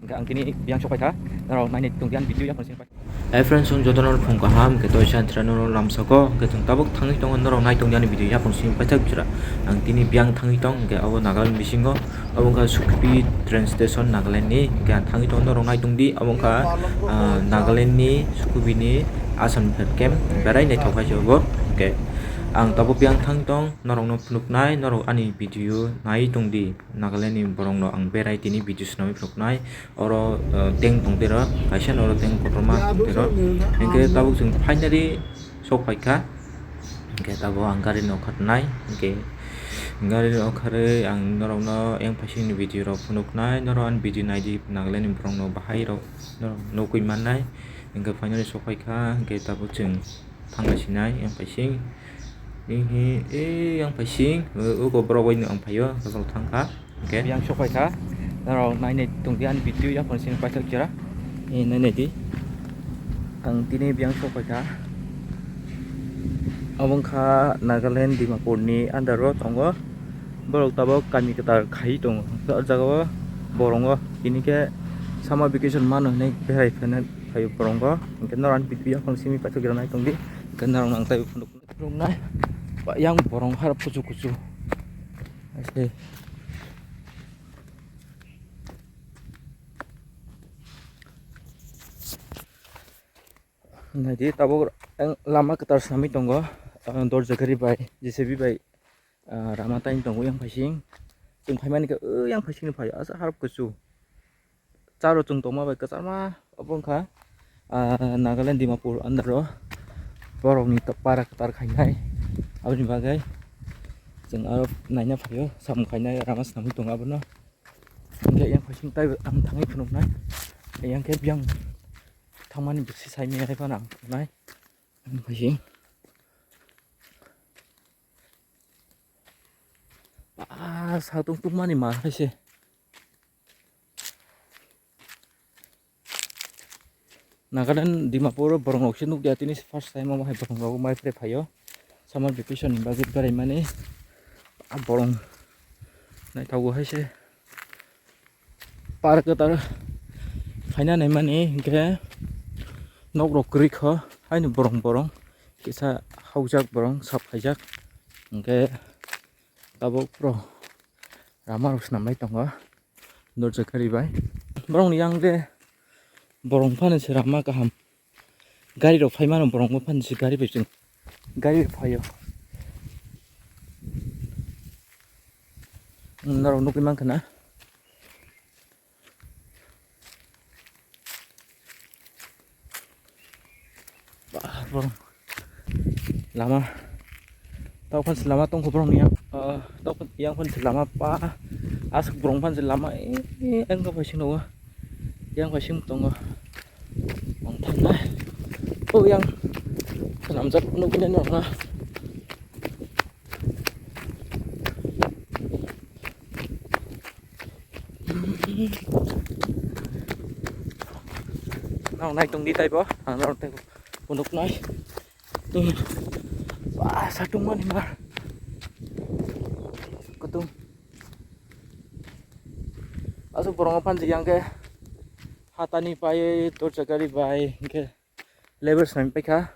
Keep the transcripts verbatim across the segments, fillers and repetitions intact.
Ang tini biyang sok paikha, norok nainai tongdi ani video yaphang sini. Hi friends, chwng jotono phung kaham, hwnkhe toisa anthra norok lamsoko, hwnkhe chwng tabuk thangwi tongo, norok nai tongdi ani video yaphang sini paithak jora. Ang tini biyang thangwi tong, hwnkhe abo Nagaland bisingo, abo wngkha Sukhumvit train station Nagaland ni, hwnkhe ang thangwi tongo, norok nai tongdi, abo wngkha, ah, Nagaland ni Sukhumvit ni Assam camp, berai naithok hai se obo, hwnkhe ang tabuk biyang thangwi tong, norokno phunuknai, norok ani video nai tongdi. Nagaland ni borok no ang berai tini video swnamwi phunuknai. Oro, eh, tank tong tero, kaisa no oro tank kotorma tong tero. Hwnkhe tabuk chwng finally sok paikha. Hwnkhe tabuk ang gari no khatnai. Hwnkhe gari no kharwi ang norok no yang phaising ni video rok phunuknai. Norok ani video naidi, Nagaland ni borok no bahai rok norok nugwi mannai. Hwnkhe finally sok paikha. Hwnkhe tabuk chwng thangna sinai yang phaising. Hihi, eh, yang phaising, eh, uko borok bai no ang phaio, bosong thangkha. Hwnkhe biyang sok paikha, norok nainai tongdi ani video yaphang sini paithak jora. Eh, nainai di. Ang tini biyang sok paikha. Abo wngkha Nagaland Dimapur ni under o tongo. Borok tabuk kami kwtal khai tongo. O jaga o borongo tini khe summer vacation mano hinwi berai phano phaio borongo. Hwnkhe norok ani video yaphang simi paithak jora nai tongdi. Hwnkhe norok no ang taibo phunuk. Rwnai, yang borong harap kuchu kuchu. Aise. Naidi, tabuk ang lama kwtal swnamwi tongo, ah, dorja gari bai, J C B bai, ah, rama taini tongo yang phaising. Chwng phaimani khe, o yang phaisingni phai, asa harap kuchu. Charo chwng tongma bai kwchangma obo wngkha, ah, Nagaland Dimapur under o borokni to-, para kwtal khainai. Aboni bagwi chwng aro naina phaio, samung khainai rama swnamwi tongo abono. Hwnkhe yang phaising taibo ang thangwi phunuknai. Yang khe biyang thangmani bwswi saimaya phano ang phunuknai. Ang phaising. Ah, satung tungmani ma hai se. Nagaland Dimapur o borok rok se nukya tini first time omo hai borok rok mai phre phaio summer vacation ni bagwi berai mani. Ah, borok naithogo hai se park kwtal phaina nai mani hinkhe nok rok kwrwi kho haino borok borok kisa haujak borok sap khaijak hinkhe tabuk borok rama rok swnam lai tongo. Dorja gari bai. Borok ni yang de borok phano se rama kaham. Gari rok phai mano borok bo phano se gari bai chwng. Gari rok phaio. Norok nugwi mankha na. Bah, borok lama. Tokphai se lama tongkho borok ni yang. Ah, tokphai yang phai se lama pa. Aswk borok phai se lama. Eh, eh, ang tokphai sing nogo. Yang phai sing tongo. Ang thangnai. Oh, yang. Kanamjak nuknai norok na. Nang nai tong di taibo, ang nang taibo. Pondok nai. Tuh. Wah, satu mana mar. Kutung. Asuk borong panji yang ke. Hatani pai, dorja gari bai, ke. Lebar swnam paikha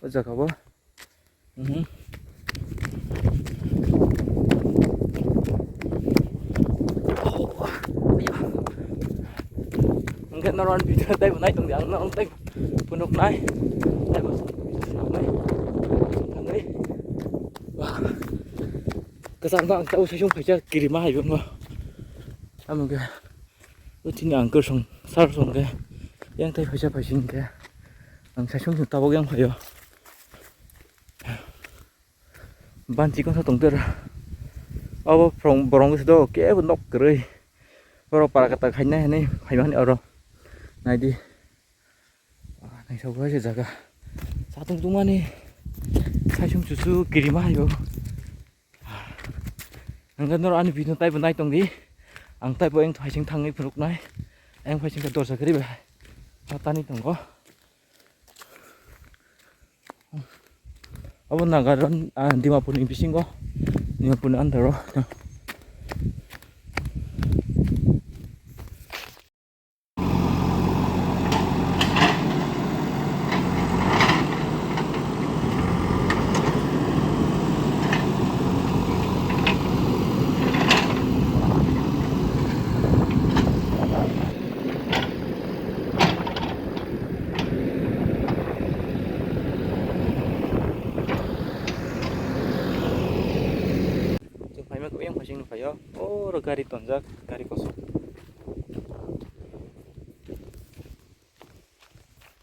o jaga o. Mhm. Hwnkhe norok video taibo nai tongdi ang norok taibo phunuknai taibo swnamnai. Kwchangma ang taibo saichung phaikha kirima hai wngkha. Amo khe. O chini uncle song, sir song khe, yang tai phaisa phaising khe, ang saichung chwng tabuk yang phaio. Banchi kongsa tongtera. Abo from borong se do, kebo nok kwrwi. Borok para kata khaina hinwi phaimani oro. Naidi. Ah, naisok se jaga. Satung tungmani. Saichung chuchu kirima hayo. Hwnkhe norok ani video taibo nai tongdi. Ang taibo eng phaising thangwi phunuknai. Eng phaising khe dorsa kwrwi bai. Patani tongo. Abo Nagaland, ah, Dimapurni bisingo. Dimapurni under o. Bising phaio, oro gari tonjak, gari kosok.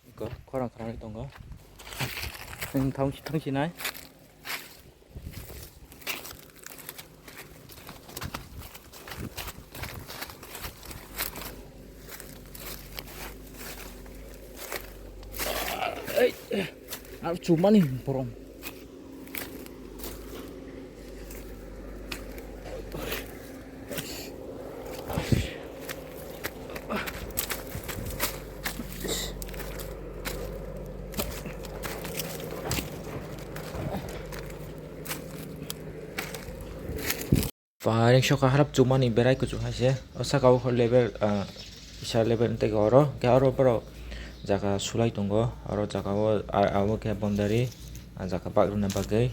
Iko khorang khorang tongo. Nwng thang si, thang sinai. Ei, ar chumani borong. Paring soka harap chumani berai kuchuk hai se. O saka o level, ah, kisa level tei oro, khe oro borok jaga sulai tongo. Oro jaga o, ah, abo khe boundary, ah, jaga bak rwna bagwi.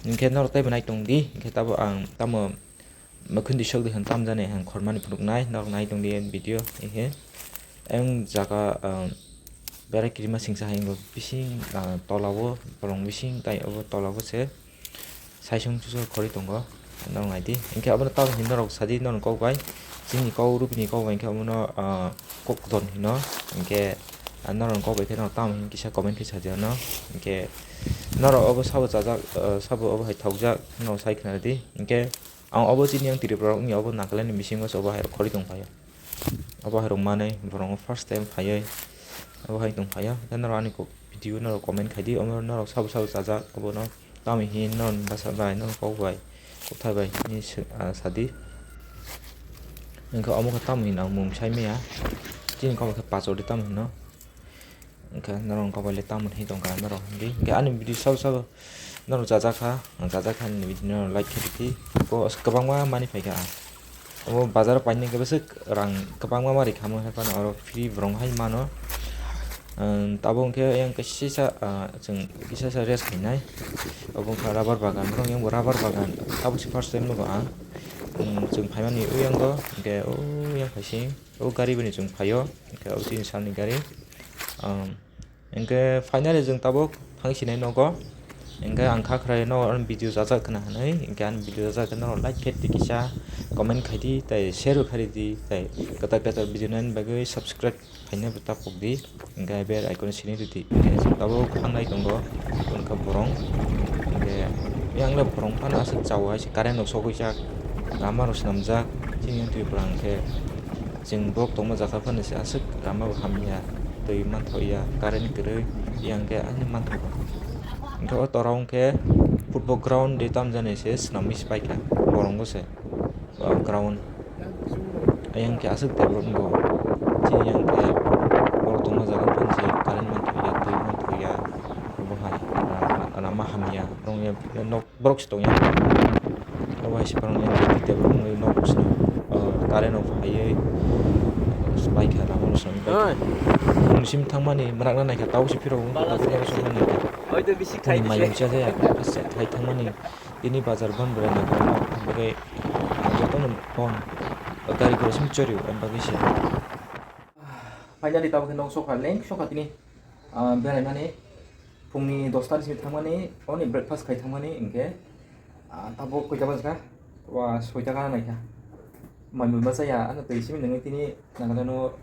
Hinkhe norok teibo nai tong di, hinkhe tabo ang tamo mwkhwindi sok di hwn tamjani hwn khormani phunuknai, norok nai tong di video, hinkhe. Ayang jaga, ah, berai kirima singsa hai wngkha bising, ah, tola o bolong bising tai obo tola o se. Saisung chuchuk khorwi tongo, norok nai di. Hinkhe abono tamoni norok sadi norok kok bai, chini kok rupini kok bai hinkhe abono, ah, kok don hino. Hinkhe, ah, norok kok bai khe norok tamo hin kisa comment khe sajakno. Hinkhe norok obo sabo chajak, ah, sabo obo hai thokjak norok sai khna di. Hinkhe ang obo chini yang Tripura wngya obo Nagaland ni bisingo se obo hai khorwi tong phaio. Obo hai rok manwi borok first time phaiwi obo hai tong phaio. Tei norok ani kok video norok comment khai di, omo norok sabo sabo chajak obono. Tamo hin norok bwsa bai, norok kok bai, kwthar bai hinwi sw-, ah, sadi. Wngkha omo khe tamo hin ang mung sai maya. Chini kok bai khe pachor di tamo hino. Wngkha norok kok bai le tamo hin tongkha norok hindi. Wngkha ani video sabo sabo norok chajak kha, ang chajak kha ni video norok like khe rwdi. Bo kwbangma manwi phaikha ang. Obo bazar o painani khe bwswk rang kwbangma ma rikha, omo hai phano oro free borok hai mano. Ang tabuk hwnkhe yang khe sisa, ah, chwng kisa sa rest khainai. Obo wngkha rubber bagan, borok yang bo rubber bagan tabuk se first time nugo ang. Ang chwng phaimani o yang o, hwnkhe o yang phaising o gari bini chwng phaio, hwnkhe o chini salni gari. Ang Hinkhe finally chwng tabuk thang sinai nogo. Hinkhe ang kha khwrai no ani video chajak khna hinwi, hinkhe ani video chajak khe norok like khe di kisa, comment khai di, tei share bo khai di, tei kwtal kwtal video naina bagwi subscribe khaina bo ta pok di, hinkhe bell icon sini rw di. Hinkhe chwng tabuk hanglai tongo, wngkha borong. Hinkhe yang le borong phano aswk chao hai se current rok sogwi jak, lama rok swnamjak, chini Tripura hinkhe. Chwng borok tongma jaga phano se aswk lama bo hamya, twi manthoya, current kwrwi, yang khe ani manthogo. Hinkhe o tora o hinkhe football ground de tamjani se swnamwi se paikha borongo se, o ground. Ayang khe aswk develop wngo. Chini yang khe borok tongma jaga phano se current manthoya, twi manthoya, obo hai lama, lama hamya, borok ya nok. Borok se tongya. Obo hai se borok ni table wngwi nok swnam, o, current rok phaiwi baikha lama rok swnamwi baikha. Oi. Nwng simi thangmani mwnak na naikha, tabuk se phiro wng kha, tabuk se sokmani. Oi, to bisi khai. Ani mayung cha jaya, khai thangmani. Tini bazar ban bwrwi naikha, bagwi jotono bon, gari gura simi chori, bagwi se. Finally, tabuk khe nok sokha, leng sokha tini, ah, beraimani. Phungni dosta ni simi thangmani, oni breakfast khai thangmani, hinkhe, ah, tabuk koita bajkha, wa soita gana naikha. Mai mui masa ya, ano twi simi nangwi tini nangano,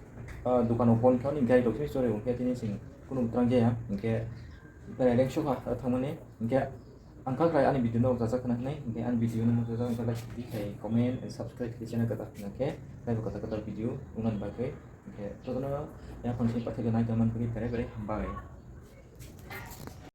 ah, dukano bon khe, oni gari rok simi chori, hinkhe tini sing kunu butrang jaya, hinkhe berai leng sokha, ah, thangmani, hinkhe ang kha khwlai ani video no chajak khna hinwi, hinkhe ani video no chajak, hinkhe like, share, comment and subscribe khe channel kwtal khna khe, taibo kwtal kwtal video wngnani bagwi, hinkhe jotono yaphang simi paithakhe nai tongmani bagwi berai berai hambai.